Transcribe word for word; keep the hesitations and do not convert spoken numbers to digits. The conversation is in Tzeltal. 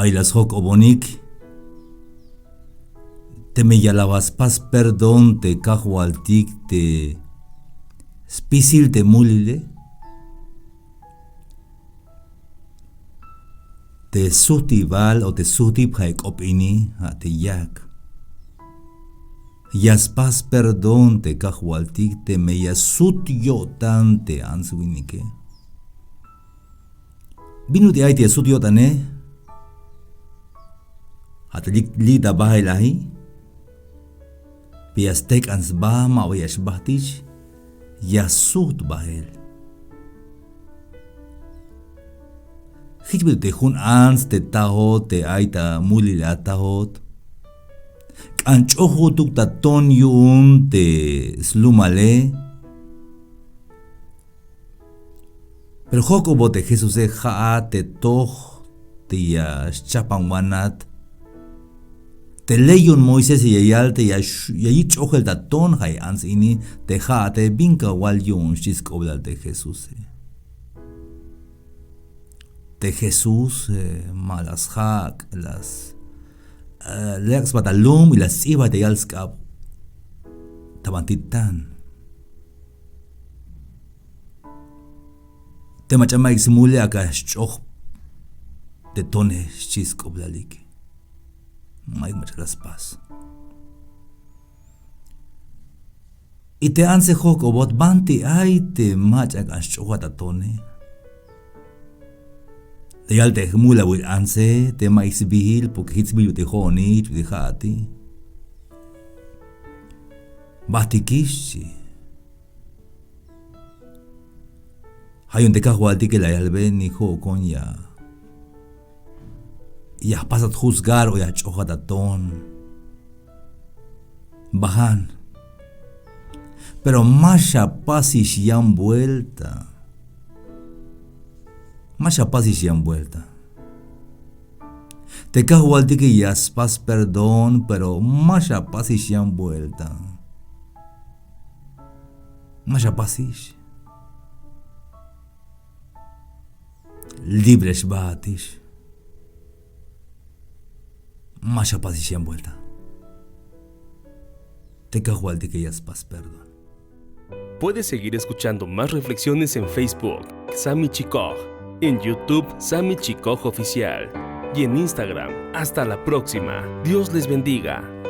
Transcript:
Ay la sjok'obonik, teme ya la spas perdón te Kajwaltik te spisil te mulile, te sujtibal o te sujtib ja' ek'op ini, ja' te yak. Ya spas perdón te Kajwaltik teme ya sut yo'tan te ants winike. Bin ut'il ay te ya sut yo'tane? Ja' te li' ta bael aji. Pe ya stek'an sba, ma ba ya xbajtix, ya sujt bael. Jich bit'il te jun ants te tajot te ay ta mulil atajot, k'an ch'ojutuk ta ton yu'un te slumale. Pero jok'obot te Jesuse, ja'at te toj te ya xchapan wanat. Te ley yu'un Moisés ya yal te ya yich' ch'ojel ta ton, ja' ants ini, te ja'ate bin kawal yu'un, xchi sk'oblal te Jesuse. Te Jesús ma la sjak', la yak' sba ta lum y la sts'ibay ta yal sk'ab ta banti tan. Te mach'a ma'yuk smule, ak'a xch'oj te tone, xchi sk'oblalik. Ma'yuk mach'a la spas. Y te antse jok'obot, banti ay te mach'a k'an xch'ojat ta tone. La yal te jmulawil antse te ma'yuk sbijil, porque jich sbijil ut'il jo'oni, jich ut'il ja'ati. Bajtikix, xchi. Ja' yu'un te Kajwaltike la yalbe, ni jo'kon ya, ya jpasat juzgar o ya jch'ojat ta ton. Bajan. Pero ma xapasix yan vuelta. Ma xapasix yan vuelta. Te Kajwaltike ya spas perdón, pero ma xapasix yan vuelta. Ma xapasix. Libre xbaatix. Ma xapasix yan vuelta. Te Kajwaltike ya spas perdón. Puedes seguir escuchando más reflexiones en Facebook, Sami Chikoj, en YouTube, Sami Chikoj Oficial, y en Instagram. Hasta la próxima. Dios les bendiga.